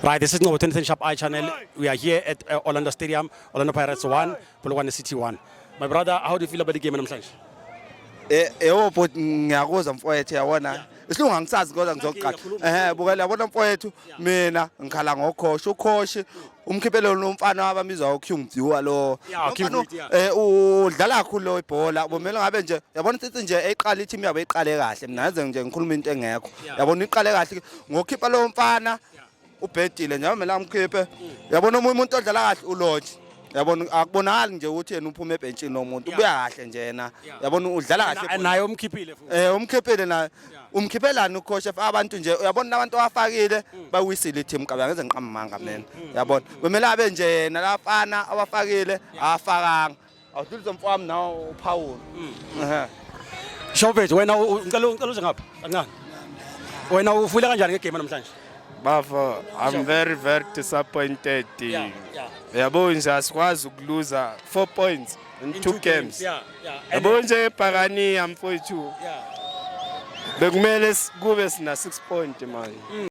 Right, this is Novo 10 Sharp Eye Channel. We are here at Orlando Stadium, Orlando Pirates 1, Polokwane City 1. My brother, how do you feel about the game namhlanje? Yebo bhuti, ngiyakuzwa mfowethu, yabona. Isilungu angisazi kodwa ngizoqala. Bukela, yabona mfowethu, mina ngikhala ngo-coach. U-coach umkhiphele lo mfana abamizwa uKing Viewer lo. Yeah, Lo King mfana, Viewer, yeah. Udlala kakhulu lo ibhola. Bomele ngabe nje yabona sithi nje eyiqala i-team yabo iqale kahle. Mina ngaze nje ngikhuluma into engekho. Yabona, iqale kahle ngokukhipha lo mfana ubhedile nje, kumele amkhiphe. Yabona, omunye umuntu odlala kahle uLodge. Yabona, akubonakali nje ukuthi yena uphuma ebhentshini nomuntu. Ubuya kahle nje yena. Yabona, udlala kahle. Naye umkhiphile futhi. Umkhiphile naye. Umkhiphelani u-coach abantu nje? Uyabona, abantu abafakile bawisile i-team kabe ngeze ngiqamba amanga mina. Yabona, kumele abe nje yena lafana abafakile afakanga. Awudlulise mfowami nawe uPaul. Shofet, wena ngicela uze ngapha. Kancane. Wena ufila kanjani nge-game namhlanje? Bafo, I'm very very disappointed. Yabo nje asikwazi ukuluza 4 points in 2 games. Yabo nje ebhakani mfowethu. Bekumele kube sina 6 point manje.